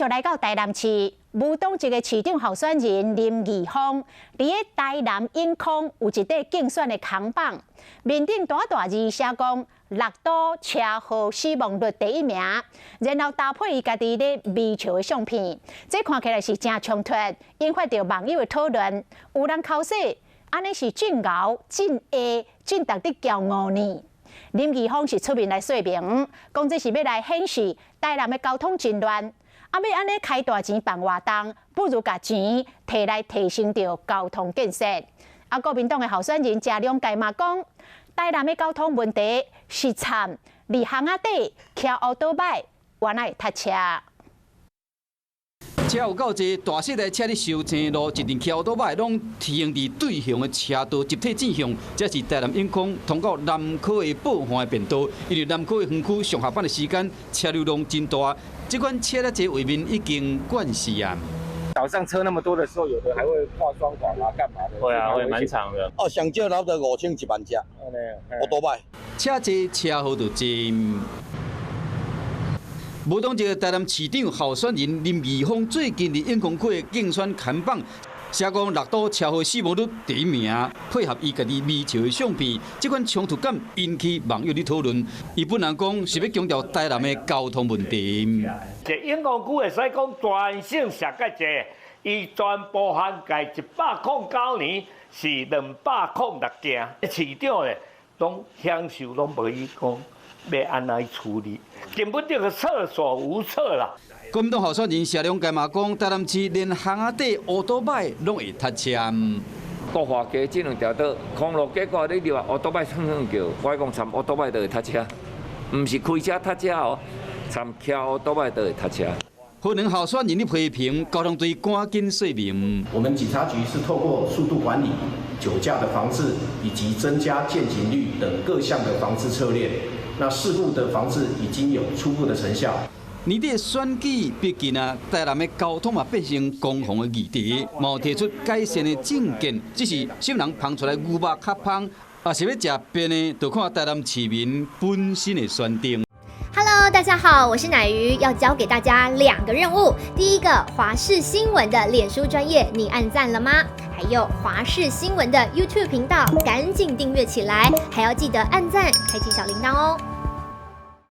續來到台南市，無黨籍的市長候選人林義峰，佇咧台南永康有一塊競選的扛棒，面頂大大字寫講六都車禍死亡率第一名，然後搭配伊家己咧微笑的相片，這看起來是誠衝突，引發著網友的討論。有人剾洗，按呢是真𠢕、真會、真值得驕傲呢？林義峰是出面來說明，講這是欲來顯示台南的交通真亂，啊，欲按呢開大錢辦活動，不如共錢提來提升著交通建設。啊，國民黨的候選人謝龍介嘛講，台南的交通問題是慘，佇巷仔底騎烏多擺，原來會塞車。車有夠濟，大細台車咧收青路，一陣騎烏多擺攏停佇對向的車道，集體進向。這是台南永康通到南科的報販的便道，因為南科的園區上下班的時間車流量真大，這款車咧濟畫面已經慣勢啊。早上車那麼多的時候，有的還會跨雙黃啊，幹嘛的？會啊，會蠻長的。哦，上少差不多5000一萬隻，烏多擺。車濟車禍就濟。無黨籍台南市長候選人林義峰最近佇永康區的競選看板，寫講六都車禍死亡率第一名，配合伊家己微笑的相片，這款衝突感引起網友的討論。伊本人講是欲強調台南的交通問題。這永康區會使講全省上蓋濟，伊全部涵蓋109年是206件，市長咧攏享受攏無伊講欲按怎處理，根本就是束手無策啦。國民黨候選人謝龍介嘛講，台南市連巷仔底烏多擺攏會塞車。國華街這兩條道，空路街過你入來烏多擺哼哼叫，我講參烏多擺就會塞車，毋是開車塞車哦，參騎烏多擺就會塞車。核能候選人的批評，交通隊趕緊說明。我們警察局是透過速度管理、酒駕的防治以及增加見警率等各項的防治策略。那事故的防治已經有初步的成效。年底選舉逼近啊，台南的交通嘛變成攻防的議題，嘛提出改善的政見，只是啥人芳出來牛肉較芳，抑是欲食便的，就看台南市民本身的選擇。 Hello，大家好，我是奶魚，要交給大家兩個任務。第一個，華視新聞的臉書專頁，你按讚了嗎？還有華視新聞的 YouTube 頻道，趕緊訂閱起來，還要記得按讚，開啟小鈴鐺哦。